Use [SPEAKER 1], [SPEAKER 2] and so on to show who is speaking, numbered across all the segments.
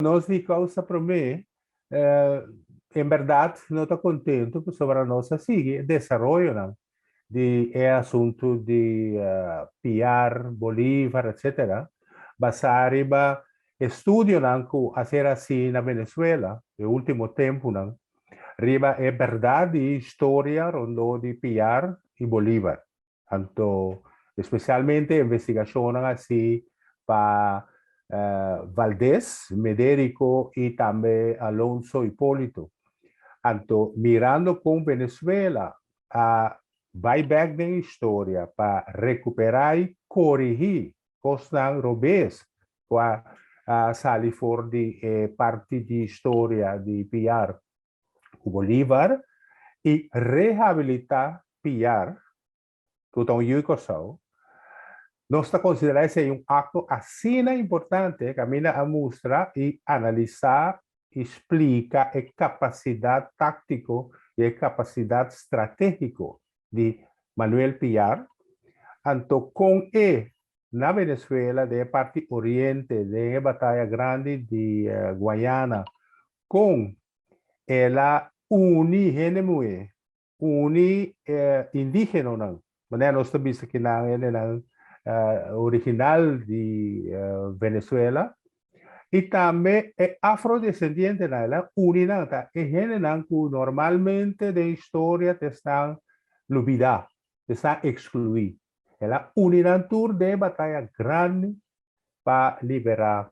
[SPEAKER 1] Nos di Causa Promé en bèrdat no ta kontentu pasobra nos a sigui e desaroyonan di e asuntu di Piar, Bolívar, etcetera, basá riba estudionan ku a ser hasí na Venezuela e último tempunan riba e bèrdat di historia rondó di Piar i Bolívar. Anto especialmente investigacionnan haci pa Valdez, Mederico y tambe Alonso Hipolito. Anto mirando con Venezuela a bay bek den historia pa recupera y corigi cosnan robes cu a sali for di e parti di historia di Piar ku Bolívar i rehabilitá Piar, ku ta un yu di Kòrsou, nos ta konsiderá esei un akto asina importante kaminda a mustra i analisá i splika e kapasidat táktiko i e kapasidat stratégiko di Manuel Piar, anto kon e na Venezuela den e parti oriente den e bataya grandi di Guayana Kon el a uni hende muhé, uni e indígenonan, manera nos ta bisa ki nan hendenan original di Venezuela, i tambe e afrodescendientenan, el a uni nan, ta e hendenan ku normalmente den historia ta esnan lubidá, ta esnan ekskluí. El a uni nan tur den e bataya grandi pa liberá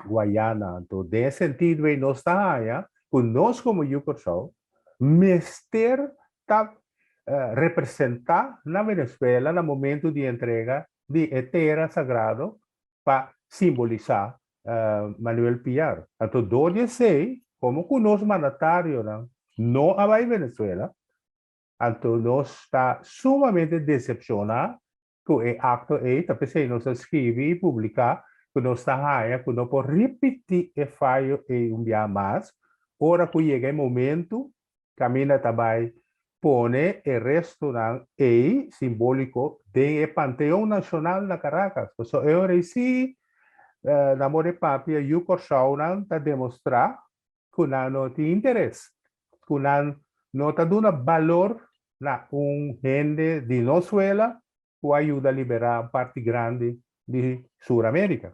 [SPEAKER 1] Guayana. Anto den e sentido ei nos ta haña ku nos komo yu Kòrsou mester ta representá na Venezuela na momento di entrega di e tera sagrado pa simbolisá Manuel Piar. Anto dor di esei, komo ku nos mandatarionan no a bai Venezuela, anto nos ta sumamente desepshoná Ku e akto ei ta p'esei nos a skibi i publiká ku nos ta haña ku no por ripití e fayo ei un bia mas ora ku yega e momentu kaminda ta bai pone e restonan ei simbóliko den e Panteon Nashonal na Caracas. Pasobra e ora ei sí na moda di papia yu Kòrsounan ta demostrá ku nan no tin interes, ku nan no ta duna balor na un hende di nos suela ku a yuda liberá un parti grandi di Sur Amerika.